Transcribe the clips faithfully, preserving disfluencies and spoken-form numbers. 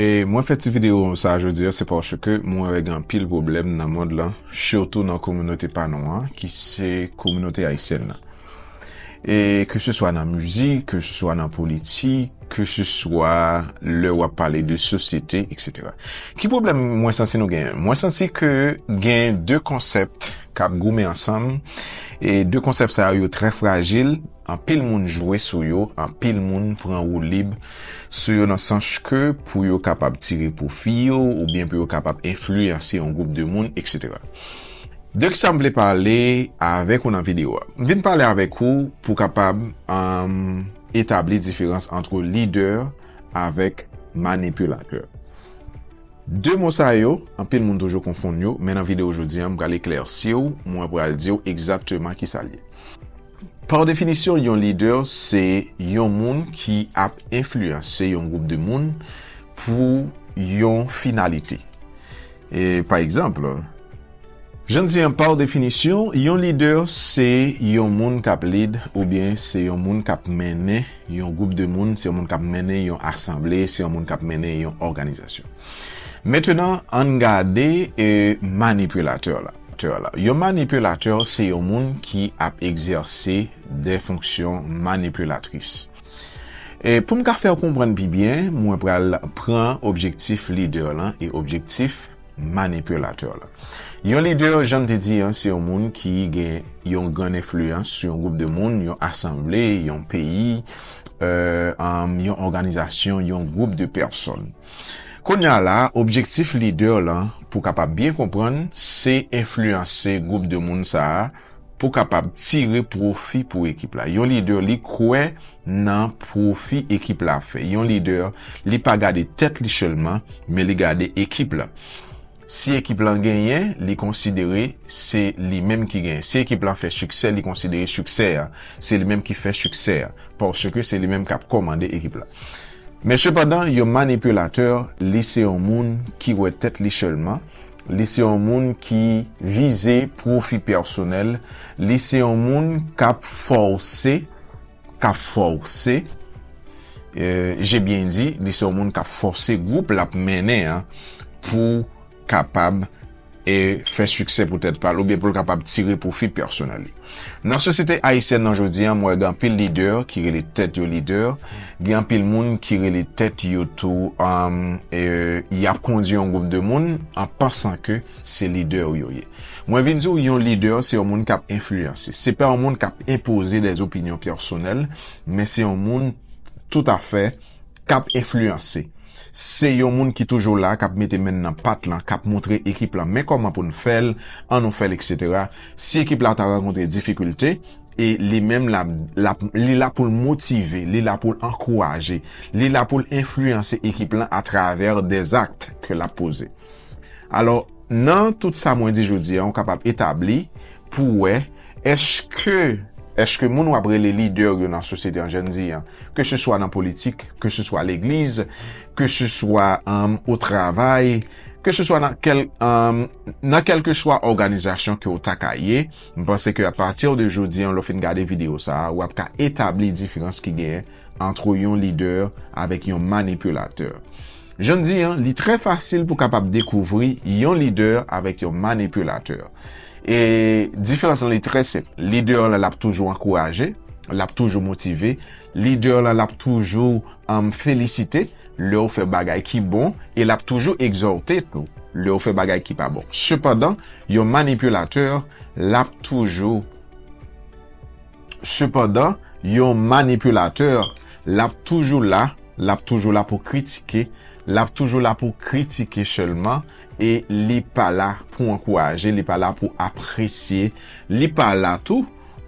E mwen fè ti videyo sa jodi a, se paske mwen wè gen anpil pwoblèm nan mond lan, sitou nan kominote pa nou an, ki se kominote ayisyèn nan. E ke se swa nan mizik, ke se swa nan politik, ke se swa lè w ap pale de sosyete, etsetera. Ki pwoblèm mwen santi nou genyen? Mwen santi ke gen de konsèp k ap goumen ansanm, e de konsèp sa yo, yo trè frajil, anpil moun jwe sou yo, anpil moun pran woulib sou yo nan sans ke pou yo kapab tire pwofi yo, oubyen pou yo kapab enfliyanse yon gwoup de moun, etsetera. De kisa m vle pale avèk ou nan videyo a? M vin pale avèk ou pou kapab, um, etabli diferans ant lidè avèk manipilatè. De mo sa yo, anpil moun toujou konfonn yo, men nan videyo jodi a, m pral eklèsi w, mwen pral di w egzakteman kisa l ye. Pa definisyon, yon lidè se yon moun ki ap enfliyanse yon gwoup de moun pou yon finalite. E, pa egzanp, jan n di an, pa definisyon, yon lidè se yon moun k ap lid oubyen se yon moun k ap mennen yon gwoup de moun, se yon moun k ap mennen yon asanble, se yon moun k ap mennen yon òganizasyon. Mentenan, ann gade, e, manipilatè la. Yon manipilatè se yon moun ki ap egzèse de fonksyon manipilatris. E pou m ka fè w konprann pi byen, mwen pral pran objektif lidè lan e objektif manipilatè lan. Yon lidè, jan m te di an, se yon moun ki gen yon grann enfliyans sou yon gwoup de moun, yon asanble, yon peyi, e, um, yon òganizasyon, yon gwoup de pèsòn. Kounye a la, objektif lidè lan, pou kapab byen konprann, se enfliyanse gwoup de moun sa a pou kapab tire pwofi pou ekip la. Yon lidè, li kwè nan pwofi ekip la fè. Yon lidè, li pa gade tèt li sèlman, men li gade ekip la. Si ekip lan genyen, li konsidere se li menm ki genyen. Si ekip lan fè siksè, li konsidere siksè a, se li menm ki fè siksè a, paske se li menm k ap kòmande ekip la. Men sepandan, yon manipilatè, li se yon moun ki wè tèt li sèlman, li se yon moun ki vize pwofi pèsonèl, li se yon moun k ap fòse, k ap fòse, e, je byen di, li se yon moun k ap fòse gwoup l ap mennen an pou kapab, e, fè siksè pou tèt pa l oubyen pou l kapab tire pwofi pèsonèl li. Nan sosyete ayisyèn nan jodi a, m wè gen anpil lidè ki rele tèt yo lidè, gen anpil moun ki rele tèt yo tou, um, e, y ap kondui yon gwoup de moun an pansan ke se lidè yo ye. Mwen vin di w, yon lidè se yon moun k ap enfliyanse. Se pa yon moun k ap enpoze de opinyon pèsonèl, men se yon moun toutafè k ap enfliyanse. Se yon moun ki toujou la, k ap mete men nan pat lan, k ap montre ekip lan, men kòman pou n fè l, an nou fè l, etsetera. Si ekip la ta rankontre difikilte, e li menm la, la, li la pou l motive, li la pou l ankouraje, li la pou l enfliyanse ekip lan atravè de zak ke l ap poze. Alò, nan tout sa mwen di jodi a, ou kapab etabli pou wè, èske, èske moun w ap rele lidè yo nan sosyete an, jan n di an, ke se swa nan politik, ke se swa legliz, ke se swa, um, o travay, ke se swa nan kèl, um, nan kèlkeswa òganizasyon ke w ta ka ye, m panse ke apati de jodi an, lè w fin gade videyo sa a, w ap ka etabli diferans ki genyen ant yon lidè avèk yon manipilatè. Jan n di an, li trè fasil pou kapab dekouvri yon lidè avèk yon manipilatè. E diferans lan li trè senp. Lidè lan, l ap toujou ankouraje, l ap toujou motive, lidè lan, l ap toujou, um, felisite lè w fè bagay ki bon, e l ap toujou egzòte tou lè w fè bagay ki pa bon. Sepandan, yon manipilatè, l ap toujou, sepandan, yon manipilatè, l ap toujou la, l ap toujou la pou kritike, l ap toujou la pou kritike sèlman, e li pa la pou ankouraje, li pa la pou apresye, li pa la tou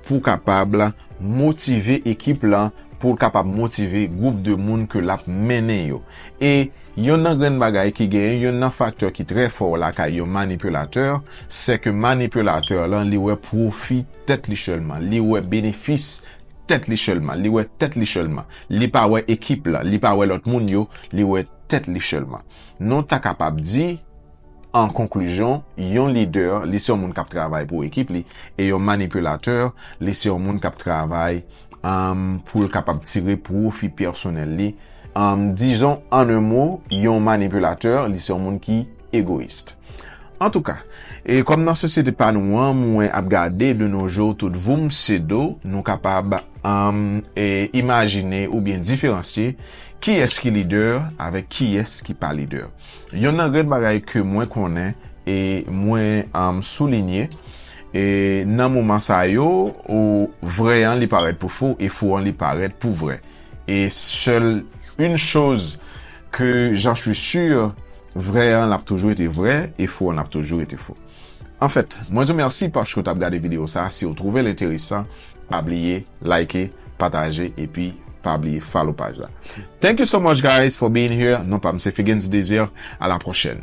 pou kapab motive ekip lan, pou l kapab motive gwoup de moun ke l ap mennen yo. E yonn nan grenn bagay ki genyen, yonn nan faktè ki trè fò lakay yon manipilatè, se ke manipilatè lan, li wè pwofi tèt li sèlman, li wè benefis tèt li sèlman, li wè tèt li sèlman. Li pa wè ekip lan, li pa wè lòt moun yo, li wè tèt li sèlman. Nou ta kapab di, an konklizyon, yon lidè, li se yon moun k ap travay pou ekip li, e yon manipilatè, li se yon moun k ap travay, um, pou l kapab tire pwofi pèsonèl li, um, dizon an un mot, yon manipilatè, li se yon moun ki egoyis. Antouka, e kòm nan sosyete pa nou an, mwen ap gade de nos jours tout voum se do, nou kapab um, e, imajine oubyen diferansye kiyès ki lidè avèk kiyès ki pa lidè. Yon nan grenn bagay ke mwen konnen e mwen um, soulinye, e nan moman sa yo, ou vrè an li parèt pou fo e fo an li parèt pou vrè. E sèl une chose que j'en suis sûr, vrè an l ap toujou rete vrè e fo an l ap toujou rete fo. Anfèt, mwen di w mèsi paske w t ap gade videyo sa. Si w twouve l enteresan, pa bliye like, pataje epi pa bliye follow paj la. Thank you so much guys for being here. Non pa m se Figgins Désir. À la prochaine.